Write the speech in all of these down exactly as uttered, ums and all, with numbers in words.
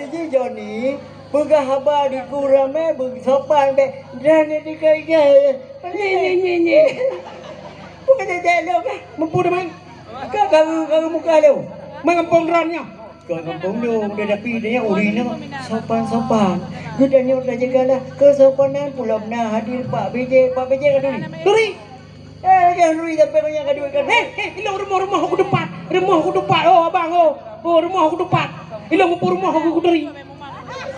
Ji Joni, peugah haba di ku ramé beusopan bèk dan di kaya. Nye, nye, nye, nye. Bukan jadi lo kan? Mampu dah main. Ka karu karu muka lo. Mengampung ron nyo. Ka kampung lo, udah tapi dia uri nyo sopan-sopan. Geutanyoe tajagalah kesopanan pulang na hadir Pak B J, Pak B J ka duri. Duri. Eh, jangan rui sampai kau nyang ka duit kan. Eh, eh, ilong rumoh-rumoh aku tempat. Rumoh aku tempat. Oh, abang, oh. Oh, rumoh aku tempat. Ilong aku rumoh aku kuteri.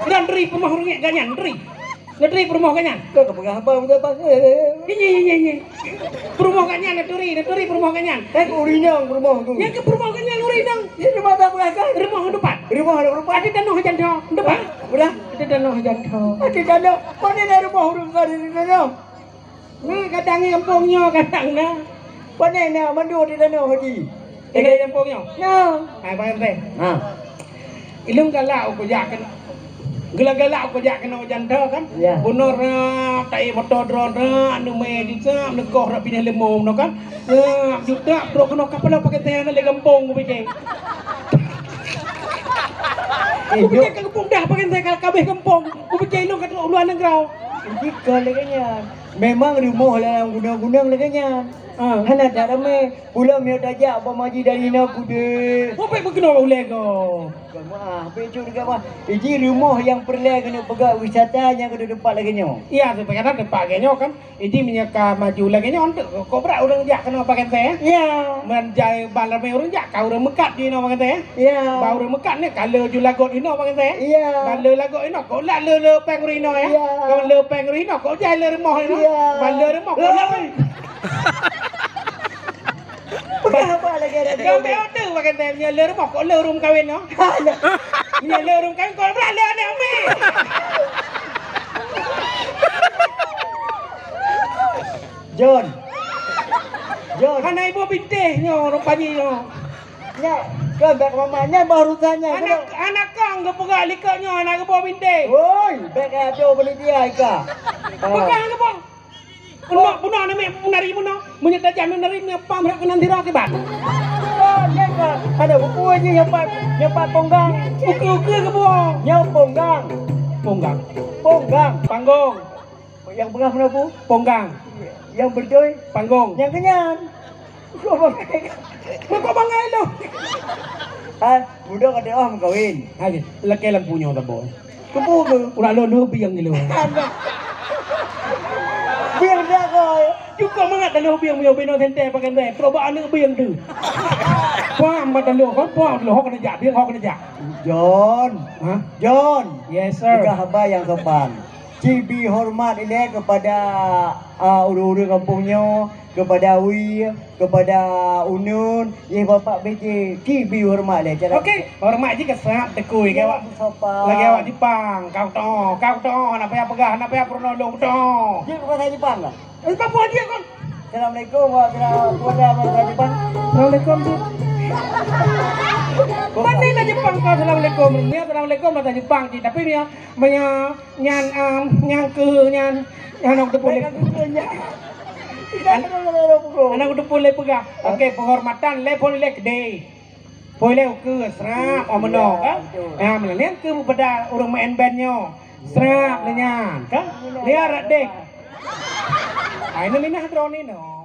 Dan teri rumoh rungit ganyan, teri. Ngeteri rumoh ganyan. Kau kepegang abang, abang. Eh, eh, eh. Ini, ini, ini. Rumoh ganyan, ngeteri, ngeteri rumoh ganyan. Eh, uri nyang rumoh tu. Yang ke rumoh ganyan, uri nyang. Ini rumah tak berasal. Rumoh tempat. Rumah ada tempat. Ada tanah jantan tempat. Udah. Ada tanah jantan. Ada tanah. Mana ada rumah urang kau di tanah? Nah, kadang gampông nyoe kadang na. Pane na mandua di danau haji. Tinggai gampông nyoe? Nah. Hai, Pak R T. Ha. Ilong galak uku jak kena. Gula galak uku jak kena ujan dah kan? Ya. Bunor na, tai motor drone na, anu meh juta, negoh rak pinah lemo na kan? Ya, juta trok kena kapal pakai teh na le gampông ku pikir. Eh, ku pikir ka gampông dah pakai teh ka kabeh gampông. Ku pikir ilong ka trok luar negara. Jadi kalau kanya. Memang rumoh lam gunong-gunong lagèe nyan. Ah. Hana that ramé. Pulang miyueb tajak bak maji dari inoe kudeh. Sampai beukeunoe ulèe ko. Bukan maaf, becut dekat mah. Iji rumoh nyang peureulèe keuneuk peugah wisata nyang keuneuk teumpat lagèe nyoe. Iya, supaya kata teumpat lagèe nyoe kan. Iji meunyoe ka maju lagèe nyoe, kok brat ureueng jak keunoe pakai teh, ya? Iya. Meunjai ban ramé ureueng jak, ka ureueng meukat di inoe pakai teh, ya? Iya. Ba ureueng meukat ni ka le ju lagot inoe pakai teh. Iya. Ban le lagot inoe, kok lak le, le pèng ureueng inoe, ya? Iya. Kok le pèng ureueng inoe, kok jai le rumoh inoe. Iya. Ban le rumoh, kok lak. Hei. Peugah apa lagi ada di Kau rumah? Ambil order pakai teh, punya le rumoh, kok le ureueng kawin inoe. Punya le ureueng kawin, kok brat le aneuk ambil. John. John. Hana ibu bintéh nyoe, rupanya nyoe. Nyak, kau bèk mama, nyan baru tanya. Anak, anak kong geupeugah likot nyoe, anak geuboh bintéh. Woi, bèk kacau panitia ika. Ah. Bukan geuboh. Bunoe, bunoe aneuk miet menari bunoe. Meunyoe tajak menari, meunyoe pam rhot keunan sira kiban. Oh, nyan ka. Ada buku aja nyoe pat, nyoe pat ponggang. Ukeue-ukeue geuboh. Nyoe ponggang. Ponggang. Ponggang. Panggong. Nyang peugah meunoe bu? Ponggang. Nyang beutôi? Panggong. Nyang keunyan. Meuko bangai lo. Ha, budak ada oh mengkawin. Ha, lakèe lampu nyoe tabo. Keubu ke? Urak lo lo biang ni lo. Biang dah kau. Cukup mangat dah lo biang, biang bino sente pakai sente. Terobak aneuk biang tu. Paham dah lo, kan? Paham lo, hok kena jak, biang hok kena jak. John. Ha? John. Yes, sir. Peugah haba nyang sopan. Ci bi horeumat ilèe keupada, a, ureueng-ureueng gampông nyoe, keupada Wi, keupada Unun, yeh Bapak B J. Ci bi horeumat ilèe cara. Okey, horeumat jih keu sab teukui, lagèe awak, sopan. Lagèe awak Jepang, kau to, kau to, hana payah peugah, hana payah peurunoe lôn to. Jeuet keu bahasa Jepang kah? Entah apa dia kan. Assalamualaikum warahmatullahi wabarakatuh. Assalamualaikum, Cik. Pandai lah Jepang kau, assalamualaikum. Ni assalamualaikum bahasa Jepang, Cik. Tapi ni, ah, banyak Nyan, em, nyang keu nyan, nyan aku teupeu lé. Nyan aku teupeu lé peugah. Okey, penghormatan lé pon lé keudeh. Pon lé ukeue, srap, oh, meunoe, kan? Ya, meunan keu peugah ureueng main band nyoe. Srap lé nyan, kan? Lé arat deh. Ai, neu minah droe ni, no.